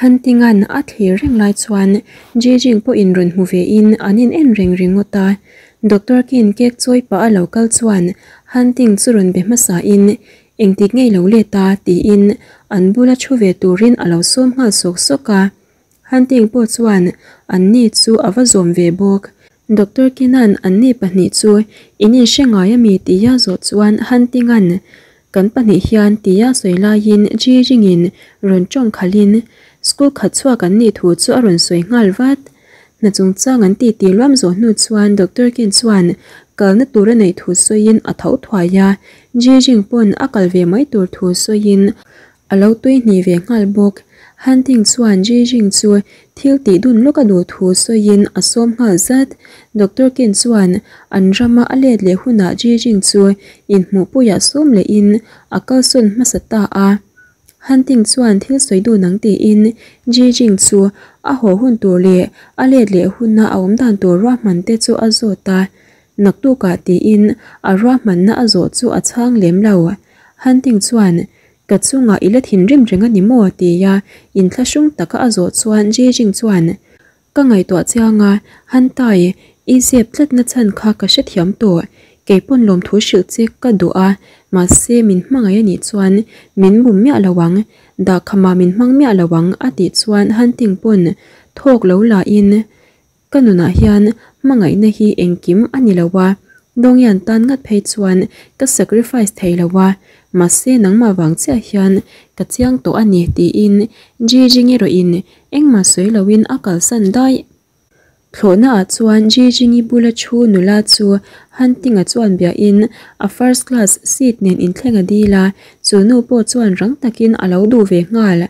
Hunting-a'n a thlir reng lai chuan Jijing pawhin rawn hmu ve in an in en reng ringawt a. Doctor Kin cake chawi pah a lo kal chuan Hunting chu rawn be hmasa in engtik ngei lo let a tiin an bula thu ve turin a lo sawm nghal sawk sawk a. Hunting pawh chuan an ni chu a va zawm ve bawk. Doctor Kinan anni pahnih chu in inhre ngai ami tia zawh chuan Hunting-a'n kan pahnih hian tia sawi laiin Ji Ringin rawn tawng khalhin school khat chhuak an nih thu chu a rawn sawi nghal vat. Hna chungchang an titi luam zawh hnu chuan Doctor Kin chuan kalna tur a neih thu sawiin a tho thuai a, Ji Ring pawn a kal ve mai tur thu sawiin A lo tui hnih ve nghal bawk. Hunting chuan Ji Jing chu thil tih dun lawk a duh thu sawiin a sawm nghal zat. Doctor Ken chuan an rama a let leh hunah Ji Jing chu inhmuhpuiah sawm lehin a kalsawn hmasa ta a. Hunting chuan thil sawi dun ang tiin Ji Jing chu a haw hun tur leh a let leh huna a awm dan tur ruahman te chu a zawt a. Naktukah tiin a ruahmanna a zawh chu a chhang lem lo. Hunting chuan Ka chungah i la thinrim reng a ni maw? tia inthlahrung taka a zawh chuan Jijing chuan, Ka ngaihtuah chiang a, Hantai, i zep tlatna chhan kha ka hrethiam tawh. Keipawn lawmthu hrilh che ka duh a, mahse min hmangaih a nih chuan min bum miah lo ang, dahkhamah min hmang miah lo ang a tih chuan Hanting pawn thawk lo lahin Ka nunah hian hmangaihna hi engkim a ni lo a, Dawngyan tan ngat phei chuan ka sacrifice thei lo a, mahse nangmah vang chiah hian ka chiang tawh a ni tiin Jijing erawhin engmah sawi loin a kalsan daih. Thlawhnaah chuan Jijingi bula thu nula chu Hunting-a chuan biahin a first class seat nen inthleng a dil a, chu nu pawh chuan rang takin a lo duh ve nghal.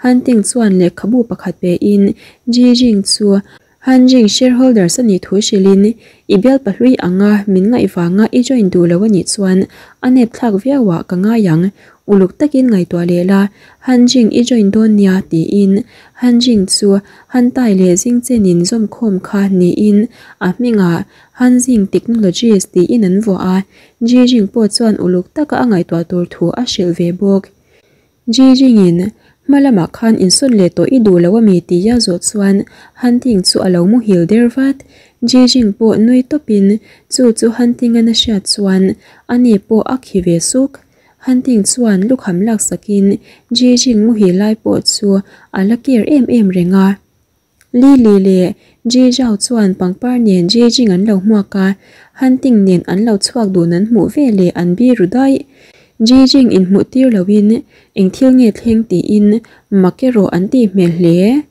Hunting chuan lehkhabu pakhat pein Jijing chu Hanjing shareholders a nih thu hrilhin, I bial pahlui anga min ngaih vanga i join duh lo a nih chuan a nep thlak viauah ka ngai ang, uluk takin ngaihtuah leh la, Hanjing i join dawn nia tiin Hanjing chu Hantai leh Jingchenin zawmkhawm kha niin a hmingah Hanjing Technologies tiin an vuah a, Jijing pawh chuan uluk taka a ngaihtuah tur thu a hrilh ve bawk. Jijingin, hma lamah khan insawn leh tawh i duh lo ami tia zawh chuan Hunting chu a lo muhil der vat. Jijing pawh nui tawpin chu chu Hunting-an a hriat chuan ani pawh a khi ve suk. Hunting chuan lukham laksakin Jijing muhil lai pawh chu a la care em em reng a. Lily leh Ji Zhao chuan pangpar nen Ji Jing an lo hmuak a, Hunting nen an lo chhuak dun an hmuh ve leh an bi ru daih. Ji Jing inhmuh tir loin eng thil nge thleng tiin mak erawh an tih hmel hle.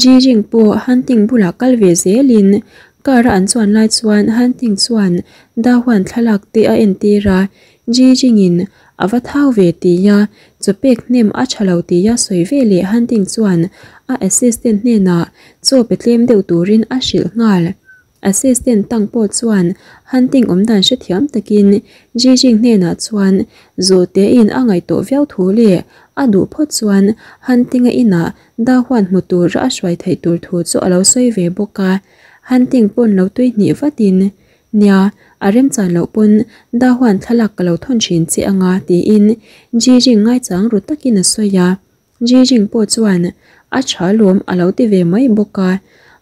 Ji Jing pawh Hunting bulah kal ve zelin car a an chuan lai chuan Hunting chuan Da Huan thlalak te a entir a, Ji Jing-in A va thau ve tia chaw pek hnem a tha lo tia sawi ve leh Hunting chuan a assistant hnenah chaw pe tlem deuh turin a hrilh nghal. Assistant tang pawh chuan Hunting awmdan hrethiam takin Jijing hnenah chuan zawhtein a ngaihtuah viau thu leh a duh phawt chuan Hunting-a inah Dahuan hmu tura a hruai theih tur thu chu a lo sawi ve bawk a. Hunting pawn lo tui hnih vatin Nia, a remchan loh pawn Dahuan thlalak ka lo thawn thin che anga tiin Jijing ngaichang ru takin a sawi a. Jijing pawh chuan a tha lawm a lo ti ve mai bawk a.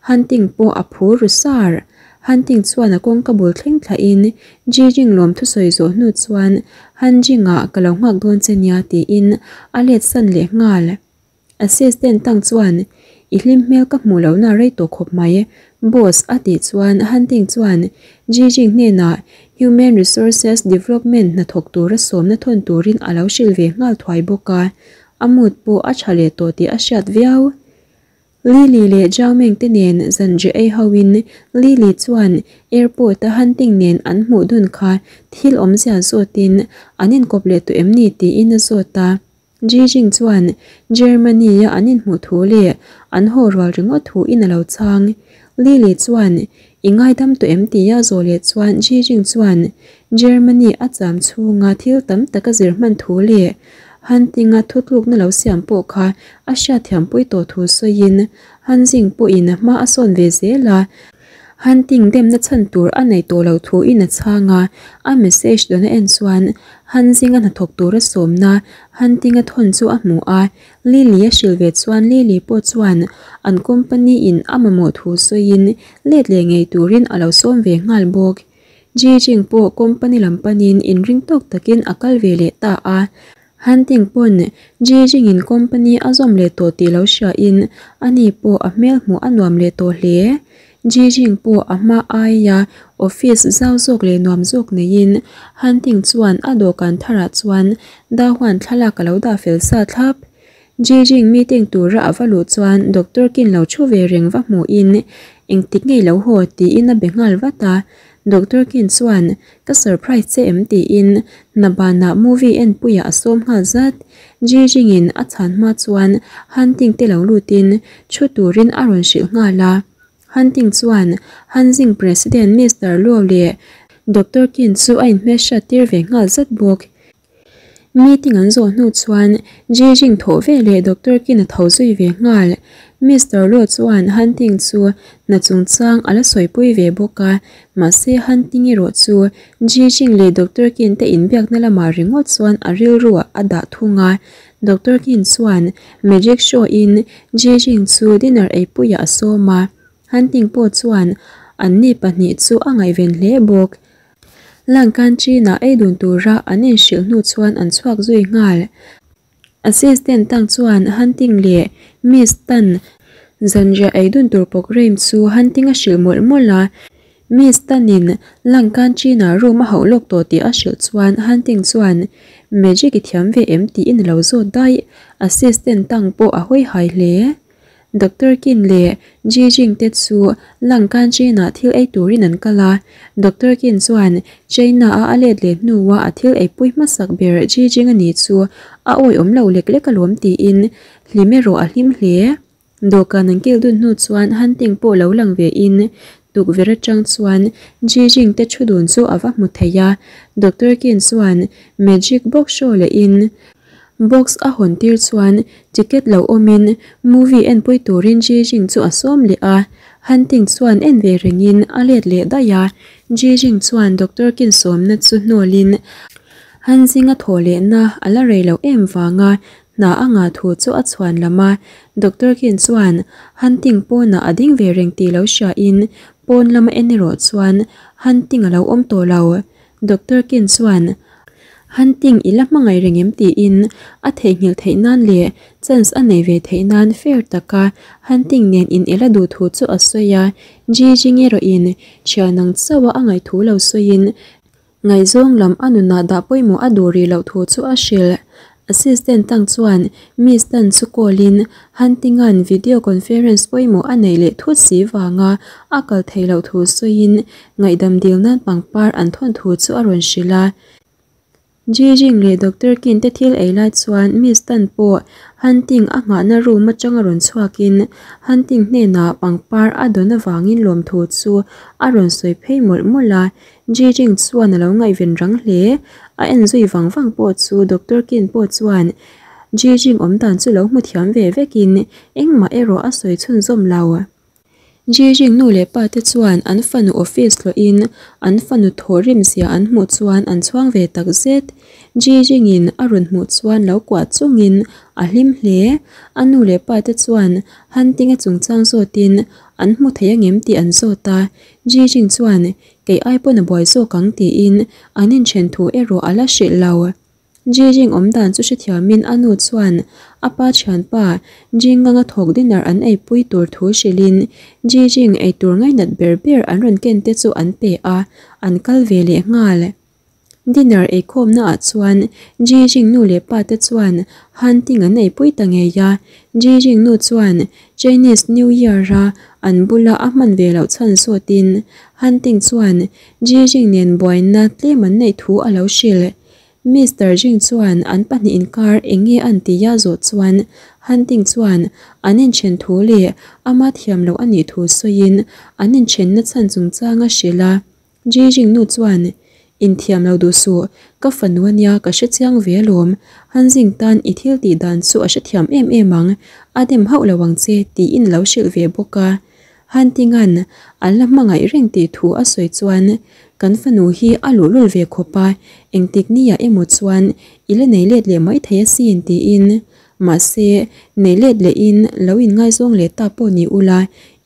Hunting pawh a phur ru sar. Hunting chuan a kawngka bul thleng thlahin Jijing lawm thusawi zawh hnu chuan Hanjing-ah ka lo nghak dawn che nia tiin a let san leh nghal. Assistant tang chuan, I hlim hmel ka hmuh lohna rei tawh khawp mai, boss a tih chuan Hunting chuan Jijing hnenah Human Resources Development hnathawk tura sawmna thawn turin a lo hrilh ve nghal thuai bawk a, a mood pawh a tha leh tawh tih a hriat viau. Lily leh Zhao Meng te nen zanriah ei hoin Lily chuan airport a Hunting nen an hmuh dun kha thil awmzia zawtin an inkawp leh tawh em ni tiin a zawt a. Jijing chuan Germany-a an inhmuh thu leh an haw rual ringawt thu in a lo chhang. Lily chuan, I ngaidam tawh em? tia zawh leh chuan Jijing chuan Germany a cham chhunga thil tam tak a zir hman thu leh Hunting-a thutlukna lo siam pawh kha a hriatthiampui tawh thu sawiin Hunjing pawhin hma a sawn ve zel a. Hunting demna chhan tur a nei tawh loh thu in a chhang a, a message dawn a en chuan Hunzing a hnathawk tura sawmna Hunting a thawn chu a hmu a, Lily a hrilh ve chuan Lily pawh chuan an company in a mamawh thu sawiin let leh ngei turin a lo sawm ve nghal bawk. Jijing pawh company lam panin inring tawk takin a kal ve leh ta a. Hunting pawn Jijing in company a zawm leh tawh tih lo hriain ani pawh a hmel hmuh a nuam leh tawh hle. Jijing pawh a hma aia office zau zawk leh nuam zawk neiin Hunting chuan a dawhkan tharah chuan Dahuan thlalak a lo dah fel sa thlap. Jijing meeting tura a va luh chuan Doctor Kin lo thu ve reng va hmuhin engtik ngei lo haw tiin a be nghal vat a. Doctor Kin chuan ka surprise che em tiin hna banah movie enpuiah a sawm nghal zat. Jijing in a chhan hma chuan Hunting te lo lutin thu turin a rawn hrilh nghal a. Hunting chuan Hanzing President Mister Luo leh Doctor Kin chu a inhmelhriat tir ve nghal zat bawk. Meeting an zawh hnu chuan Jijing thawh ve leh Doctor Kin a tho zui ve nghal. Mister Luo chuan Hunting chu hna chungchang a la sawipui ve bawk a, mahse Hunting erawh chu Jijing leh Doctor Kin te inbiakna lamah ringawt chuan a rilru a dah thung a. Doctor Kin chuan magic show in Jijing chu dinner eipuiah a sawm a, Hunting pawh chuan anni pahnih chu a ngaihven hle bawk. Langkan China ei dun tura an inhrilh hnu chuan an chhuak zui nghal. Assistant tang chuan Hunting leh Miss Tan zanriah ei dun tur programme chu Hunting a hrilh mawlh mawlh a. Miss Tan-in Langkan China room a hauh lawk tawh tih a hrilh chuan Hunting chuan Magic i thiam ve em tiin a lo zawt daih. Assistant tang pawh a hawi hai hle. Doctor Kin leh Ji Jing te chu Langkan China thil ei turin an kal a. Doctor Kin chuan China a a let leh hnua a thil eipui hmasak ber Ji Jing a ni chu a awihawm lo lek lek alawm tiin hlim erawh a hlim hle. Dawhkan an kil dun hnu chuan Hunting pawh lo lang ve in tukverh atang chuan Ji Jing te thu dun chu a va hmu thei a. Doctor Kin chuan magic box show leh in Box a hawn tir chuan ticket lo awmin movie enpui turin Jijing chu a sawm leh a, Hunting chuan en ve rengin a let leh daih a, Jijing chuan Doctor Kin sawmna chu hnawlin Hunting a thawh lehna a la rei loh em vanga hna a ngah thu chu a chhuan lam a, Doctor Kin chuan Hunting pawnah a ding ve reng tih lo hriain pawn lama en erawh chuan Hunting a lo awm tawh lo. Doctor Kin chuan Hunting i la hmangaih reng em tiin a theihnghilh theih nan leh chance a nei ve theih nan fair taka Hunting nen in ela duh thu chu a sawi a, Gigi erawhin thian ang chauha a ngaih thu lo sawiin ngaihzawng lam a nunah dah pawimawh a duh rih loh thu chu a hrilh. Assistant tang chuan Miss Tan chu call in Hunting-a'n video conference pawimawh a neih leh thut si vanga a kal theih loh thu sawiin ngaihdam dil nan pangpar an thawn thu chu a rawn hrilh a. Jijing leh Doctor Kin te thil ei lai chuan Miss Tan pawh Hunting a nghahna room atanga rawn chhuakin Hunting hnenah pangpar a dawn avangin lawmthu chu a rawn sawi phei mawlh mawlh a. Jijing chuan a lo ngaihven rang hle. A en zui vang vang pawh chu Doctor Kin pawh chuan Jijing awm dan chu lo hmu thiam ve vekin engmah erawh a sawi chhunzawm lo. Jijing nu leh pa te chuan an fanu office hlawhin an fanu thaw rim zia an hmuh chuan an chhuang ve tak zet. Jijing in a rawn hmuh chuan lo kuah chungin a hlim hle. A nu leh pa te chuan Hunting a chungchang zawtin an hmu thei angem tih an zawt a. Jijing chuan kei ai pawn a buai zawk ang tiin an inthen thu erawh a la hrilh lo. Jijing awm dan chu hrethiamin a nu chuan a pa thianpa Jingang a thawk dinner an eipui tur thu hrilhin Jijing eitur ngainat ber ber an rawn ken te chu an pe a, an kal ve leh nghal. Dinner eikhawmna ah chuan Jijing nu leh pa te chuan hunting an eipui ta ngei a, Jijing nu chuan Chinese New Year a an bula a hman ve loh chhan zawtin hunting chuan Jijing nen buaina tlem an neih thu a lo hrilh. Mister Jing chuan an pahnih inkar eng nge an tih a zawh chuan Hunting chuan an inthen thu leh ama thiam loh a nih thu sawiin an inthenna chhan chungchang a hrilh a. Ji Jing nu chuan, Inthiam lo duh suh, ka fanu a nia ka hrechiang ve alawm, Hunting tan i thil tih dan chu a hrethiam em em ang, a dem hauh lo ang che tiin a lo hrilh ve bawk a. Hunting-a'n a la hmangaih reng tih thu a sawi chuan kan fanu hi a luhlul ve khawp a, engtik niah emaw chuan i la nei let leh maithei asin tiin. Mahse, nei let lehin lo inngaizawng leh ta pawh ni ula,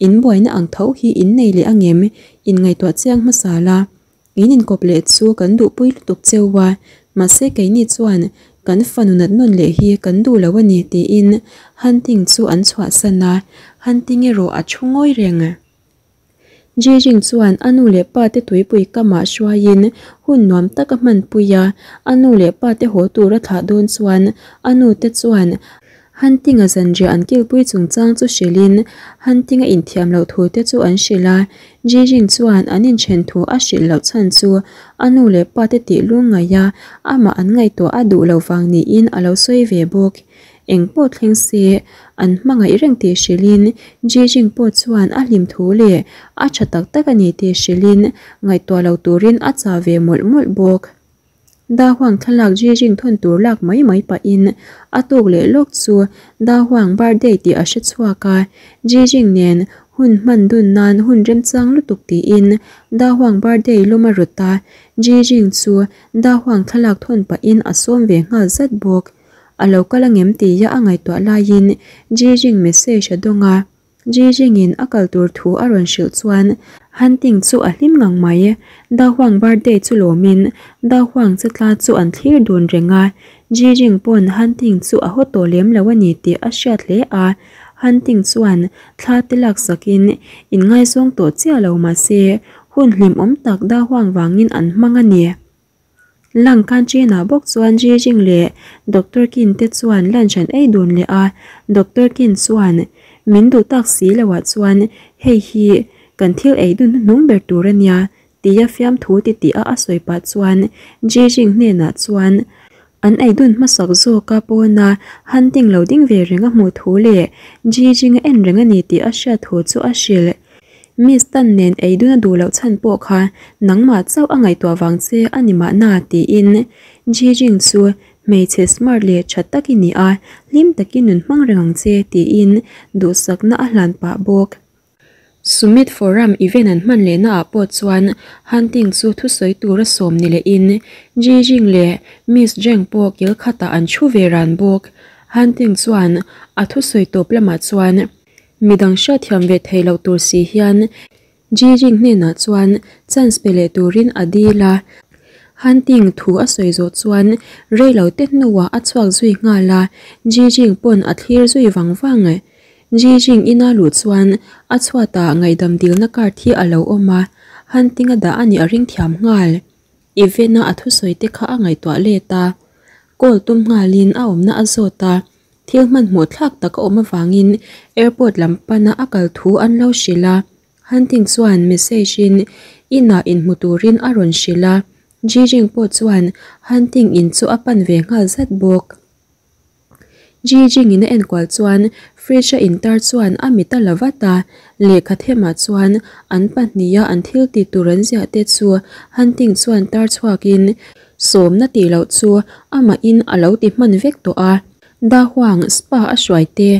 in buaina ang tho hi in nei leh angem? Inngaihtuah chiang hmasa la. In inkawp leh chu kan duhpui lutuk cheu a, mahse keini chuan kan fanu nat nawn leh hi kan duh lo a ni tiin Hunting chu an chhuahsan a, Hunting erawh a thu ngawi reng. Jijing chuan a nu leh pa te tuipui kamah hruaiin hun nuam tak a hmanpui a, a nu leh pa te haw tur a thlah dawn chuan a nu te chuan Hunting-a zanriah an kilpui chungchang chu hrilhin Hunting-a inthiam loh thu te chu an hrilh a. Jijing chuan an inthen thu a hrilh loh chhan chu a nu leh pa te tih lungngaih a, amah an ngaihtuah a duh lo vang niin a lo sawi ve bawk. Eng pawh thleng se, an hmangaih reng tih hrilhin Jijing pawh chuan a hlim thu leh a tha tak tak a ni tih hrilhin ngaihtuah lo turin a chah ve mawlh mawlh bawk. Dahuang thlalak Jijing thawn tur lak mai mai pahin a tuk leh lawk chu Dahuang birthday tih a hre chhuak a, Jijing nen hun hman dun nan hun remchang lutuk tiin Dahuang birthday lawm a rawt a, Jijing chu Dahuang thlalak thawn pahin a sawm ve nghal zat bawk. A lo kal angem tia a ngaihtuah laiin Jijing message a dawng a. Jijing-in a kal tur thu a rawn hrilh chuan Hunting chu a hlim ngang mai. Da Huang birthday chu lawmin Da Huang che tla chu an thlir dun reng a. Jijing pawn Hunting chu a haw tawh lem lo a ni tih a hriat hle a. Hunting chuan thla te laksakin inngaizawng tawh chiah lo mahse hun hlimawm tak Da Huang vangin an hmang a ni. Lang Kanchina bawk chuan Jijing leh Doctor Kin te chuan lunch an ei dun leh a, Doctor Kin chuan, Min duh tak si lo ah chuan hei hi kan thil ei dun hnuhnung ber tur a nia, tia fiamthu ti tih a a sawi pah chuan Jijing hnenah chuan an ei dun hmasak zawka pawna hunting lo ding ve reng a hmuh thu leh Jijing a en reng a ni tih a hriat thu chu a hrilh. Miss Tan nen ei dun a duh loh chhan pawh kha nangmah chauh a ngaihtuah vang che a ni mahna tiin Jijing chu hmeichhe smart leh tha tak i ni a, hlim takin nun hmang reng ang che tiin duhsakna a hlan pah bawk. Summit Forum event an hman lehna ah pawh chuan Hunting chu thusawi tura sawm ni lehin Jijing leh Miss Zheng pawh kil khatah an thu ve ran bawk. Hunting chuan a thusawi tawp lamah chuan Midang hriatthiam ve thei loh tur si hian Jijing hnenah chuan chance pe leh turin a dil a. Hunting thu a sawi zawh chuan rei lo te hnuah a chhuak zui nghal a, Jijing pawn a thlir zui vang vang. Jijing ina luh chuan a chhuatah ngaihdam dilna card hi a lo awm a, Hunting a dah a nih a ring thiam nghal. Event-a a thusawi te kha a ngaihtuah let a, call tum nghalin a awmna a zawt a. Thil hmanhmawh thlak tak a awm avangin airport lam pana a kal thu an lo hrilh a, Hunting chuan message in inah inhmu turin a rawn hrilh a, Jijing pawh chuan Hunting in chu a pan ve nghal zat bawk. Jijing in a enkual chuan fridge a intar chuan a mit a la vat a, lehkha themah chuan an pahniha an thil tih tur an ziah te chu Hunting chuan tar chhuakin Sawmna tih loh chu amahin a lo ti hman vek tawh a. Dahuang spa a hruai te,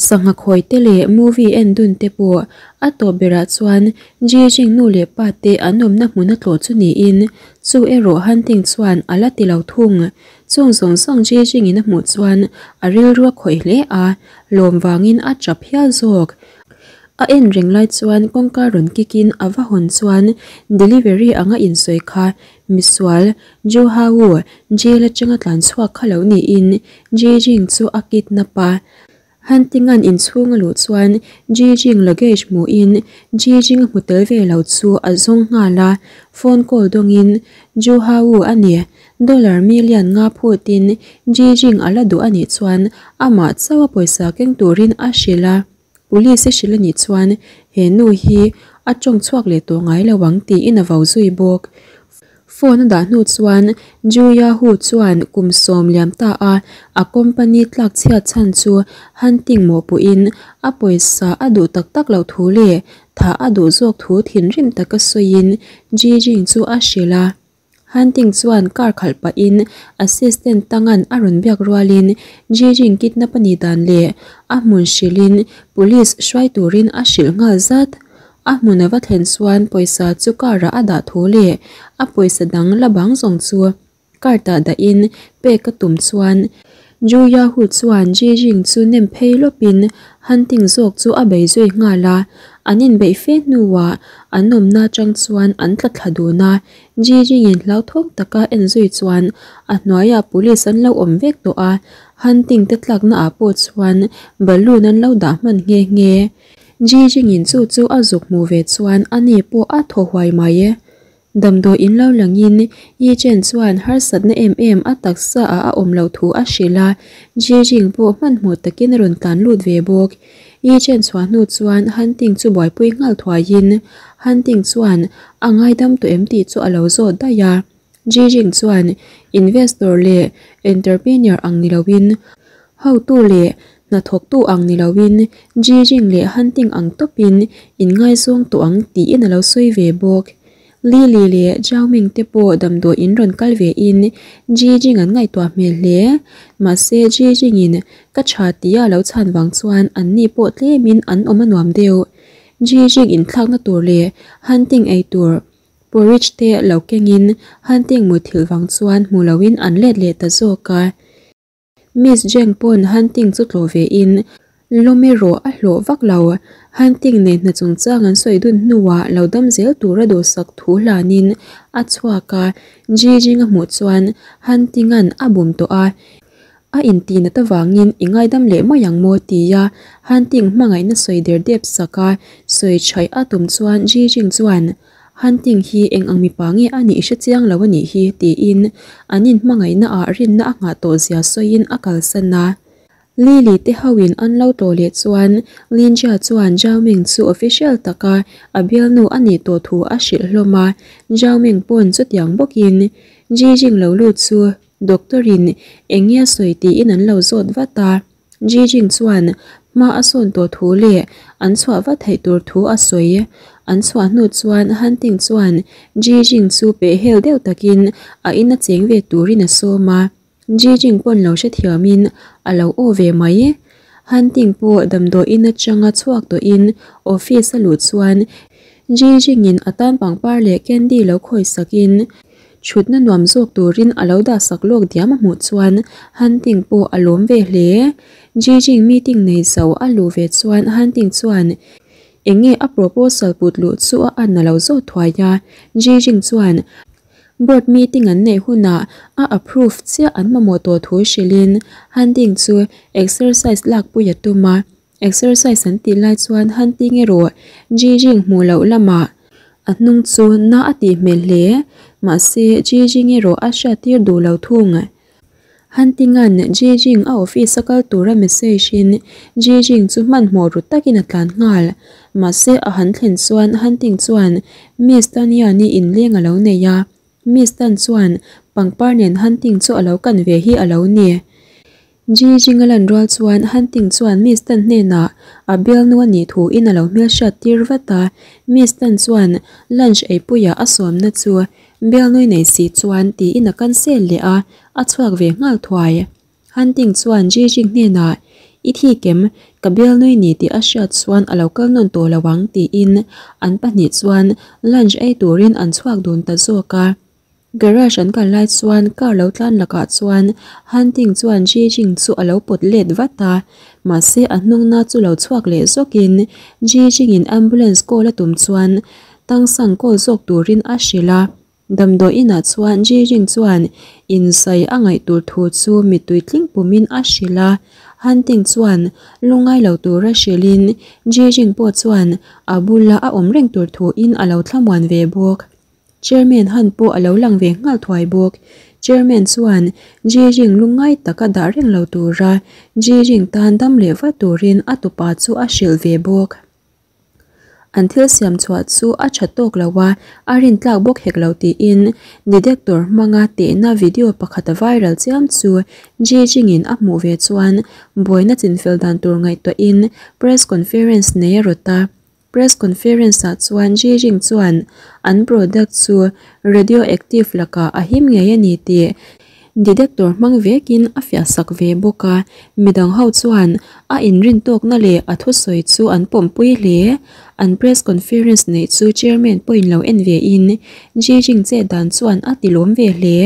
sangha khawi te leh movie en dun te pawh a tawp berah chuan Jijing nu leh pa te an awmna hmun a tlawh chu niin chu erawh Hunting chuan a la ti lo thung. Chung zawng zawng Jijing in a hmuh chuan a rilru a khawih hle a, lawm vangin a tap hial zawk. A en reng lai chuan kawngka rawn kick in a va hawn chuan delivery anga insawi kha Misual, Ju Hau, jail atanga tlan chhuak kha lo niin Ji Jing chu a kidnap a. Hunting-a'n inchhung a luh chuan Ji Jing luggage hmuhin Ji Jing a hmu tel ve lo chu a zawng nghal a, phone call dawngin Ju Hau a ni, dollar million nga phutin Ji Jing a la duh a nih chuan amah chauh a pawisa keng turin a hrilh a. Police i hrilh a nih chuan he nu hi a tawng chhuak leh tawh ngai lo ang tiin a vo zui bawk. Phone a dah hnu chuan Ju Yahoo chuan kum sawm liam ta a a company tlak chhiat chhan chu hunting mawhpuhin a pawisa a duh tak tak loh thu leh thah a duh zawk thu thinrim taka sawiin Ji Jing chu a hrilh a. Hunting chuan car khalh pahin assistant tangan a rawn biak rualin Jijing kidnap a nih dan leh a hmun hrilhin police hruai turin a hrilh nghal zat. A hmun a va thlen chuan pawisa chu car ah a dah thu leh a pawisa dang la bang zawng chu cart ah dahin pek a tum chuan Ju Yahu chuan Ji Jing chu nem phei lawpin Hunting zawk chu a bei zui nghal a. An inbeih fe hnuah an awmna atang chuan an tla thla dun a. Ji Jing-in hlauthawng taka en zui chuan a hnuaiah police an lo awm vek tawh a. Hunting te tlakna ah pawh chuan balloon an lo dah hman nghe nghe. Ji Jing-in chu chu a zuk hmu ve chuan ani pawh a thaw huai mai. Damdawi in lo langin Yi Chen chuan harsatna em em a taksa ah a awm loh thu a hrilh a, Ji Jing pawh hmanhmawh takin a rawn tlan lut ve bawk. Yi Chen chhuah hnu chuan Han Ting chu buaipui nghal thuaiin Han Ting chuan a ngaidam tawh em tih chu a lo zawt daih a. Ji Jing chuan investor leh entrepreneur ang ni loin hotu leh hnathawktu ang ni loin Ji Jing leh Han Ting ang tawpin inngaizawng tawh ang tiin a lo sawi ve bawk. Lily leh Zhao Ming te pawh damdawi in rawn kal ve in Ji Jing an ngaihtuah hmel hle. Mahse Ji Jing in ka tha tia a lo chhan vang chuan an ni pawh tlem in an awm a nuam deuh. Ji Jing inthlakna tur leh hunting ei tur porridge te lo keng in hunting muthilh vang chuan hmu lo in an let leh ta zawk a. Miss Jeng pawn Hunting chu tlawh ve in lawm erawh a hlawh vak lo. Hunting nen hna chungchang an sawi dun hnuah lo dam zel tura duhsak thu hlanin a chhuak a, Ji Jing a hmuh chuan Hunting-a'n a bum tawh a, a intih nat avangin i ngaidam leh mai ang maw tia Hunting hmangaihna sawi der dep sak a, sawi chhaih a tum chuan Ji Jing chuan Hunting hi eng ang mipa nge a nih i hre chiang lo a nih hi, tiin an inhmangaihna ah rinna a nghah tawh zia sawiin a kalsan a. Lily te hoin an lo tawh leh chuan Linjia chuan Zhao Ming chu official taka a bialnu a nih tawh thu a hrilh hlawm a, Zhao Ming pawn chutiang bawkin Ji Jing lo lut chu doctor in eng nge a sawi tiin an lo zawt vat a. Ji Jing chuan hma a sawn tawh thu leh an chhuah vat theih tur thu a sawi. An chhuah hnu chuan Han Ting chuan Ji Jing chu peh hel deuh takin a ina cheng ve turin a sawm a. Ji Jing pawn lo hrethiamin a lo aw ve mai. Han Ting pawh damdawi in atanga chhuak tawhin office a luh chuan Ji Jing-in a tan pangpar leh candy lo khawisakin Thutna nuam zawk turin a lo dah sak lawk diam a hmuh chuan Hunting pawh a lawm ve hle. Jijing meeting nei zo a luh ve chuan Hunting chuan eng nge a proposal put luh chu a an a lo zawt thuai a. Jijing chuan board meeting an neih hunah a approve chiah an mamawh tawh thu hrilhin Hunting chu exercise lakpui a tum a. Exercise an tih lai chuan Hunting erawh Jijing hmuh loh lamah a hnung chu na a tih hmel hle. Mahse, Jijing erawh a hriattir duh lo thung. Hunting-a'n Jijing a office a kal tura message in Jijing chu hmanhmawh ru takin a tlan nghal. Mahse, a han thlen chuan Hunting chuan Miss Tanya-ni inleng a lo nei a. Miss Tan chuan pangpar nen Hunting chu a lo kan ve hi a lo ni. Ji Jing a lan rual chuan Hunting chuan Miss Tan hnenah a bialnu a nih thu in a lo hmelhriat tir vat a, Miss Tan chuan lunch eipuia a sawmna chu bialnui nei si chuan tiin a cancel leh a, a chhuak ve nghal thuai. Hunting chuan Ji Jing hnenah I thi kem, ka bialnui ni tih a hriat chuan a lo kal nawn tawh lo ang tiin an pahnih chuan lunch ei turin an chhuak dun ta zawk a. Garage an kal lai chuan car lo tlan lakah chuan Hunting chuan Ji Jing chu a lo pawt let vat a, mahse a hnungna chu lo chhuak leh zawkin Ji Jing in ambulance call a tum chuan Tang Sang call zawk turin a hrilh a. Damdawi inah chuan Ji Jing chuan inzai a ngaih tur thu chu mittui tling pumin a hrilh a, Hunting chuan lungngai lo tura hrilhin Ji Jing pawh chuan a bula a awm reng tur thuin a lo thlamuan ve bawk. Chairman han pawh a lo lang ve nghal thuai bawk. Chairman chuan Ji Jing lungngai taka dah reng lo tura Ji Jing tan dam leh vat turin a tupa chu a hrilh ve bawk. An thil siam chhuah chu a tha tawk lo a, a rintlak bawk hek lo tiin detector hmanga tehna video pakhat a viral chiam chu Ji Jing-in a hmuh ve chuan buaina chinfel dan tur ngaihtuahin press conference nei a rawt a. Press conference ah chuan Ji Jing chuan an product chu radioactive lakah a him ngei a ni tih Detector hmang vekin a fiah sak ve bawk a, midang ho chuan a inrintawkna leh a thusawi chu an pawmpui hle. An press conference neih chu chairman pawhin lo en ve in Jijing chet dan chuan a tilawm ve hle.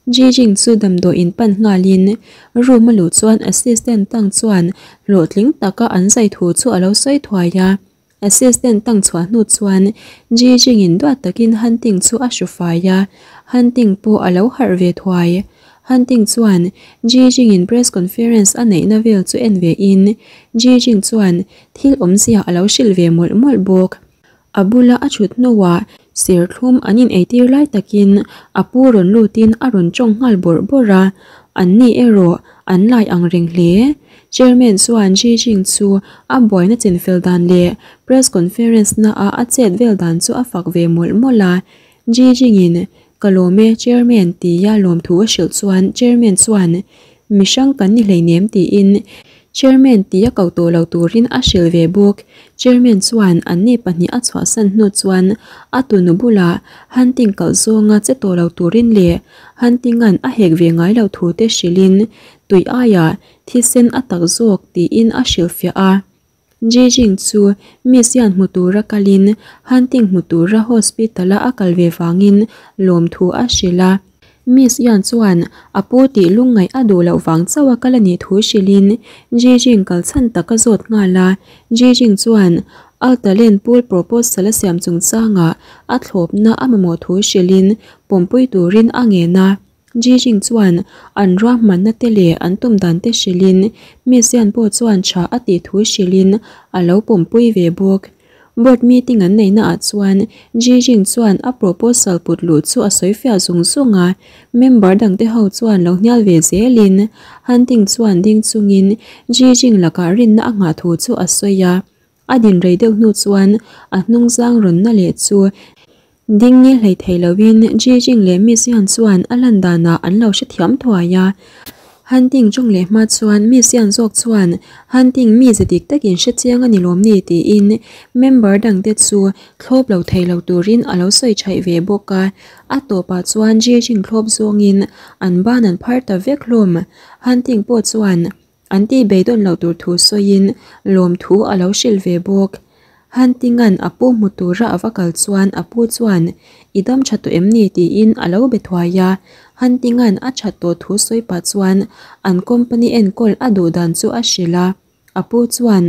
Jijing chu damdawiin pan nghalin room a luh chuan assistant tang chuan hlawhtling taka an zai thu chu a lo sawi thuai a. Assistant tang chhuah hnu chuan Jijing in duat takin Hunting chu a hru fai a, Hunting pawh a lo harh ve thuai. Hunting chuan Jijing in press conference a neihna vel chu en ve in Jijing chuan thil awmzia a lo hrilh ve mawlh mawlh bawk. A bula a thut hnuah serthlum an in eitir lai takin a pu rawn lutin a rawn tawng nghal bawrh bawrh a, an ni erawh an lai ang reng hle. Chairman chuan Xi Jing chu a buaina chinfel dan leh press conference na a a chet vel dan chu a fak ve mawlh mawlh a. Xi Jing in, Ka lawm e Chairman tia lawmthu a hrilh chuan Chairman chuan, Mi hrang kan ni hleinem tiin Chairman tia ko tawh lo turin a hrilh ve bawk. Chairman chuan anni pahnih a chhuahsan hnu chuan a tunu bulah hunting kalh zawnga che tawh lo turin leh hunting-a'n a hek ve ngai lo thu te hrilhin tui aiah thisen a tak zawk tiin a hrilhfiah a. Jijing chu Miss Yan hmu tura kalin hunting hmu tura hospital-a a kal ve vangin lawmthu a hrilh a. Miss Yan chuan a pu tih lungngaih a duh loh vang chauh a kal a nih thu hrilhin Jijing kal chhan tak a zawt nghal a. Jijing chuan Altalent pool proposal a siam chungchangah a thlawpna a mamawh thu hrilhin pawmpui turin a ngen a. Jijing chuan an ruahmanna te leh an tum dan te hrilhin Miss Yan pawh chuan tha a tih thu hrilhin a lo pawmpui ve bawk. Board meeting an neihna ah chuan Jijing chuan a proposal put luh chu a sawi fiah zung zung a, member dang te ho chuan lo hnial ve zelin Hunting chuan ding chungin Jijing lakah rinna a nghah thu chu a sawi a. A din rei deuh hnu chuan a hnung zang rawn na leh chu ding nge hlei thei loin Jijing leh Miss Yan chuan a lan danah an lo hrethiam thuai a. Hunting tawng leh hma chuan Miss Yan zawk chuan Hunting mi ze dik takin hre chiang a ni lawm ni tiin member dangte chu thlawp lo thei lo turin a lo sawi thaih ve bawk a. A tawpah chuan Jijing thlawp zawngin an ban an phar ta vek hlawm. Hunting pawh chuan An tih beidawn loh tur thu sawiin lawmthu a lo hrilh ve bawk. Hunting-a'n a pu hmu tura a va kal chuan a pu chuan, I dam tha tawh em ni? tiin a lo be thuai a. Hunting-a'n a that tawh thu sawi pah chuan an company enkawl a duh dan chu a hrilh a. A pu chuan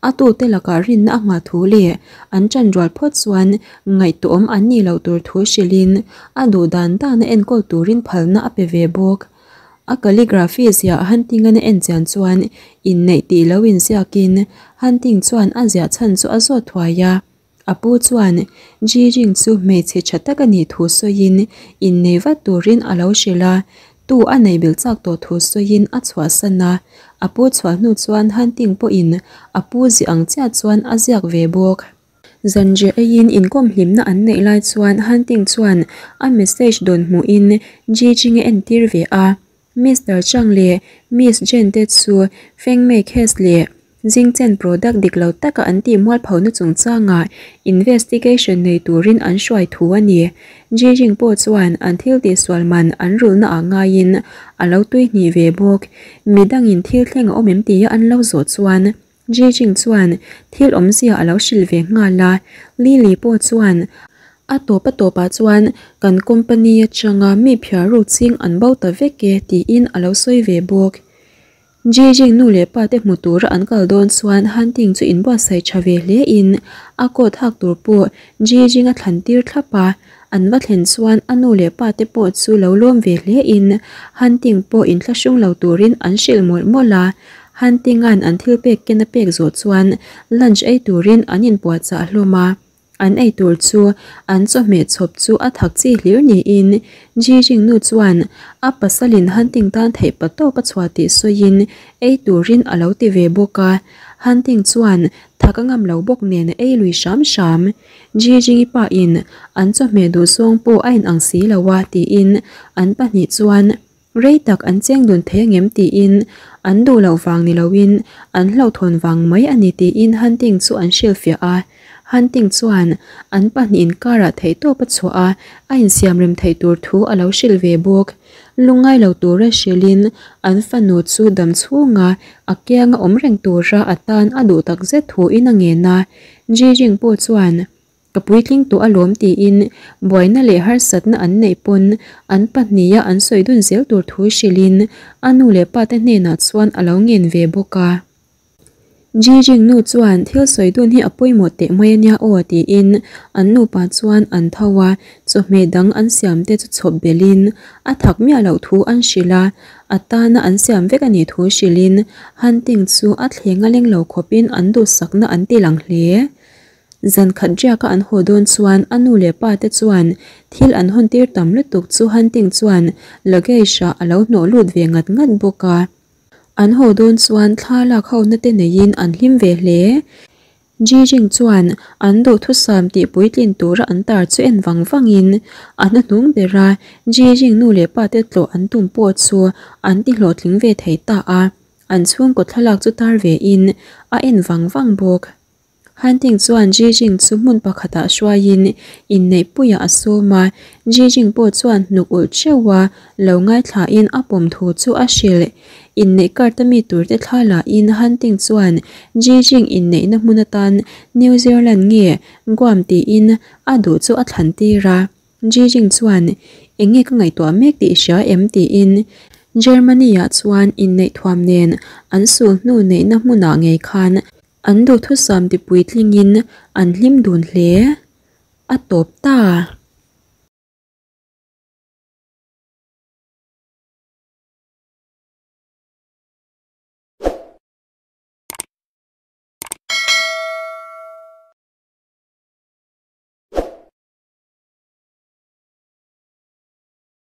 a tute lakah rinna a nghah thu leh an ṭanrual phawt chuan ngaihtuahawm an nih loh tur thu hrilhin a duh dan dana enkawl turin phalna a pe ve bawk. A calligraphy ziah Hunting-an a en chian chuan inneih tih lo inziakin Hunting chuan a ziah chhan chu a zawt thuai a. A pu chuan Ji Jing chu hmeichhe tha tak a nih thu sawiin innei vat turin a lo hrilh a, tu a neih belh chak tawh thu sawiin a chhuahsan a. A pu chhuah hnu chuan Hunting pawhin a pu ziah ang chiah chuan a ziak ve bawk. Zanriah eiin inkawm hlimna an neih lai chuan Hunting chuan a message dawn hmuhin Jijing a entir ve a. Mister Chang leh Miss Jen te chu Fengmei case leh Jingchen product dik lo taka an tih mualphona chungchangah investigation nei turin an hruai thu a ni. Jijing pawh chuan an thil tihsual man an rulhna ah ngaiin a lo tuihnih ve bawk. Midangin thil thleng a awm em tia an lo zawh chuan Jijing chuan thil awmzia a lo hrilh ve nghal a, Lily pawh chuan a tawp a tawpah chuan kan company atanga mi phiar ruk ching an bo ta vek e tiin a lo sawi ve bawk. Jijing nu leh pa te hmu tura an kal dawn chuan Hunting chu inbuatsaih tha ve hle in a coat hak tur pawh Jijing a thlan tir thlap a, an va thlen chuan a nu leh pa te pawh chu lo lawm ve hle in Hunting pawh inthlahrung lo turin an hrilh mawlh mawlh a. Hunting-a'n an thil pek ken a pek zawh chuan lunch ei turin an inpuahchah hlawm a. An ei tur chu an chawhmeh chhawp chu a thak chi hlir niin Jijing nu chuan a pasalin Hunting tan theih pa tawp a chhuah tih sawiin ei turin a lo ti ve bawk a. Hunting chuan thak a ngam lo bawk nen a ei lui hram hram. Jijing-i pahin an chawhmeh duhzawng pawh a inang si lo a tiin an pahnih chuan Rei tak an cheng dun thei angem tiin an duh loh vang ni loin an hlauhthawn vang mai a ni tiin Hunting chu an hrilhfiah a. Hunting chuan an pahnih inkarah theihtawp a chhuah a, a insiamrem theih tur thu a lo hrilh ve bawk. lungngai lo tura hrilhin an fanu chu dam chhunga a kianga awm reng tura a tan a duh takzet thuin a ngen a. Jijing pawh chuan Ka puitling tawh alawm tiin buaina leh harsatna an neih pawn an pahniha an sawi dun zel tur thu hrilhin a nu leh pa te hnenah chuan a lo ngen ve bawk a. Jijing nu chuan thil sawi dun hi a pawimawh teh mai ania aw tiin an nupa chuan an tho a, chawhmeh dang an siam te chu chhawp belhin a thak miah loh thu an hrilh a, a tana an siam vek a nih thu hrilhin Hunting chu a thleng a leng lo khawpin an duhsakna an ti lang hle. Zan khat riaka an haw dawn chuan a nu leh pa te chuan thil an hawn tir tam lutuk chu Hunting chuan luggage ah a lo hnawh lut ve ngat ngat bawk a. An haw dawn chuan thla lak ho na te neiin an hlim ve hle. Jijing chuan an duhthusam tih puitlin tura an tar chu en vang vangin a hnuhnung bera Jijing nu leh pa te tlawh an tum pawh chu an ti hlawhtling ve thei ta a. An chhungkaw thlalak chu tar ve in a en vang vang bawk. Hunting chuan Jijing chu hmun pakhatah hruaiin inneihpuiah a sawm a, Jijing pawh chuan hnuk ulh theuh a lo ngaithlain a pawm thu chu a hrilh. Inneih card a mi turte thla lahin Hunting chuan Jijing inneihna hmun atan New Zealand nge Guam tiin a duh chu a thlan tir a. Jijing chuan eng nge ka ngaihtuah mek tih i hria em tiin Germany-ah chuan inneih thuam nen an sul hnu neihna hmunah ngei khan An duhthusam ti puitlingin an hlim dun hle. A tawp ta.